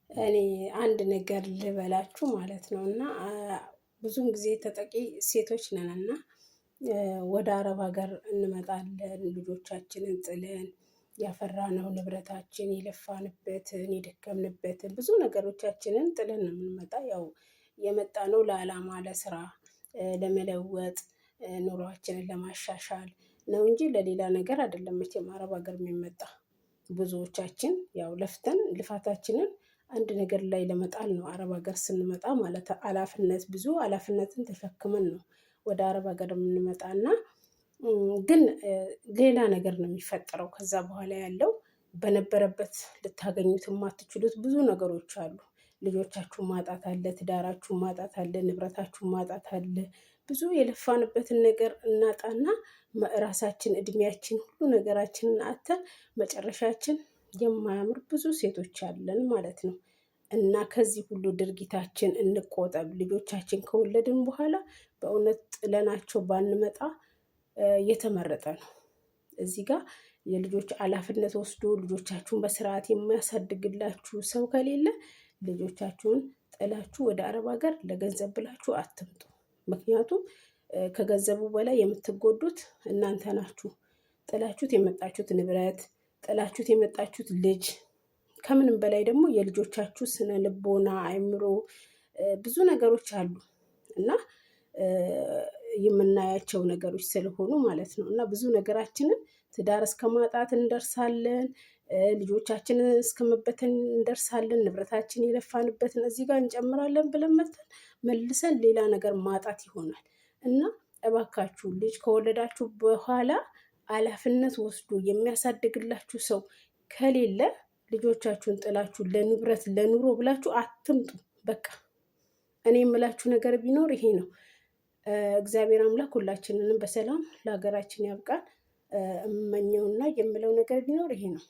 እኔ አንድ ነገር ልበላችሁ ማለት ነው እና ብዙም ጊዜ ተጠቂ ሴቶች ነን እና ወደ አረብ ሀገር እንመጣለን ልጆቻችንን ጥለን፣ ያፈራነው ንብረታችን፣ የለፋንበትን፣ የደከምንበትን ብዙ ነገሮቻችንን ጥለን ነው የምንመጣ። ያው የመጣነው ለዓላማ፣ ለስራ፣ ለመለወጥ፣ ኑሯችንን ለማሻሻል ነው እንጂ ለሌላ ነገር አይደለም። መቼም አረብ ሀገር የሚመጣ ብዙዎቻችን ያው ለፍተን ልፋታችንን አንድ ነገር ላይ ለመጣል ነው አረብ ሀገር ስንመጣ ማለት ኃላፊነት፣ ብዙ ኃላፊነትን ተሸክመን ነው ወደ አረብ ሀገር የምንመጣና ግን ሌላ ነገር ነው የሚፈጠረው። ከዛ በኋላ ያለው በነበረበት ልታገኙት የማትችሉት ብዙ ነገሮች አሉ። ልጆቻችሁን ማጣት አለ፣ ትዳራችሁን ማጣት አለ፣ ንብረታችሁን ማጣት አለ። ብዙ የለፋንበትን ነገር እናጣና ራሳችን፣ እድሜያችን፣ ሁሉ ነገራችንን አተን መጨረሻችን የማያምር ብዙ ሴቶች አለን ማለት ነው። እና ከዚህ ሁሉ ድርጊታችን እንቆጠብ። ልጆቻችን ከወለድን በኋላ በእውነት ጥለናቸው ባንመጣ የተመረጠ ነው። እዚህ ጋር የልጆች ኃላፊነት ወስዶ ልጆቻችሁን በስርዓት የሚያሳድግላችሁ ሰው ከሌለ ልጆቻችሁን ጥላችሁ ወደ አረብ ሀገር ለገንዘብ ብላችሁ አትምጡ። ምክንያቱም ከገንዘቡ በላይ የምትጎዱት እናንተ ናችሁ። ጥላችሁት የመጣችሁት ንብረት፣ ጥላችሁት የመጣችሁት ልጅ፣ ከምንም በላይ ደግሞ የልጆቻችሁ ስነ ልቦና፣ አእምሮ፣ ብዙ ነገሮች አሉ እና የምናያቸው ነገሮች ስለሆኑ ማለት ነው። እና ብዙ ነገራችንን ትዳር እስከ ማጣት እንደርሳለን። ልጆቻችንን እስከ መበተን እንደርሳለን። ንብረታችን የለፋንበትን እዚህ ጋር እንጨምራለን ብለን መተን መልሰን ሌላ ነገር ማጣት ይሆናል። እና እባካችሁ ልጅ ከወለዳችሁ በኋላ ኃላፊነት ወስዶ የሚያሳድግላችሁ ሰው ከሌለ ልጆቻችሁን ጥላችሁ ለንብረት ለኑሮ ብላችሁ አትምጡ። በቃ እኔ የምላችሁ ነገር ቢኖር ይሄ ነው። እግዚአብሔር አምላክ ሁላችንንም በሰላም ለሀገራችን ያብቃን። እመኘውና የምለው ነገር ቢኖር ይሄ ነው።